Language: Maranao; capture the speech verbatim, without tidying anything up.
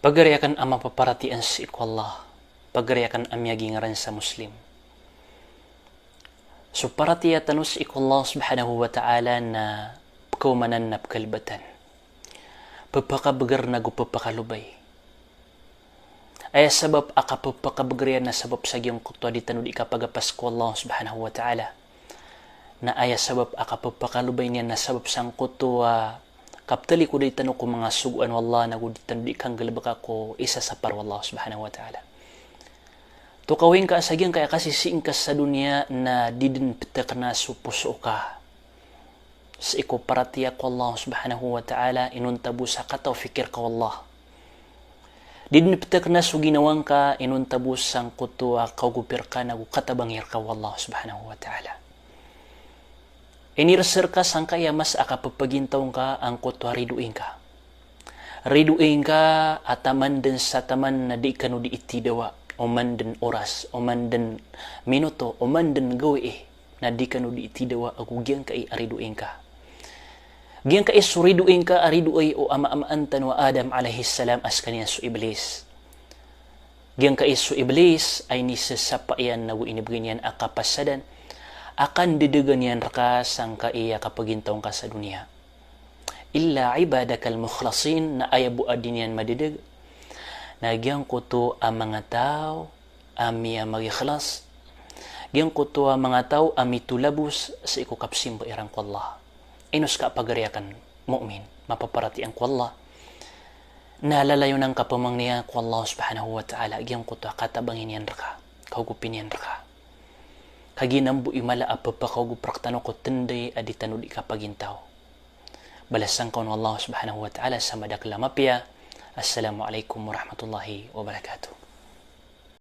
Pagari akn a mapaparatiyaya sii ko Allah, pagari akn a miyagingran sa Muslim. So paratiyaya tano sii ko Allah subhanahu wa ta'ala na pkaomanan na pkalbatan. Pphakabgr nago pphakalobay. Aya sabap a kapphakabgr iyan na sabap sa giyangkoto a di tano di kapagapas ko Allah subhanahu wa ta'ala. Na aya sabap a kapphakalobayn iyan na sabap sangkoto a kaptalikodan tano ko manga sogoan o Allah nago di tano di kanggalbka ko isa sa para o Allah subhanahu wa ta'ala. Tokawi ngka sa giyangkai a kasisii ngka sa doniya na di dn ptkna so poso ka sii ko paratiyaya ko Allah subhanahu wa ta'ala, inonta bo sa kataw fikir ka o Allah. Di dn ptkna so ginawa ngka, inonta bo sangkoto a kaogopi rka nago katabangi rka o Allah subhanahu wa ta'ala. Inirs rka sangkai a masa a kappagintaw ngka angkoto a ridoay ngka. Ridoay ngka a taman dn sa taman na di kano di itidawa, oman dn oras, oman dn minuto, oman dn gawii, na di kano di itidawa ago giyangkai a ridoay ngka. Giyangkai so ridoay ngka a ridoay o ama-amaan tano a Adam alayhis salam a skaniyan so Iblis. Giyangkai so Iblis a inisasapa iyan nago inibgay niyan a kapasadan a kandadagan iyan rka sangkai a kapagintaw ngka sa doniya. Illa ibadakal mukhlasin, na aya bo a di niyan madadg na giyangkoto a manga taw a miyamagikhlas, giyangkoto a manga taw a mitolabos sii ko kapsimba iran ko Allah. Ino ska pagari akn mu'min, mapaparatiyaya ko Allah, na lalayon angka pamangniya ko Allah subhanahu wa ta'ala giyangkoto a katabangi niyan rka, kaogopi niyan rka. Kagiya na mambo i mala a pphakaogop rktano ko tnday a di tano di kapagintaw. Balasan ka on o Allah subhanahu wa ta'ala sa madakl a mapiya. Assalamu alaikum warahmatullahi wabarakatuh.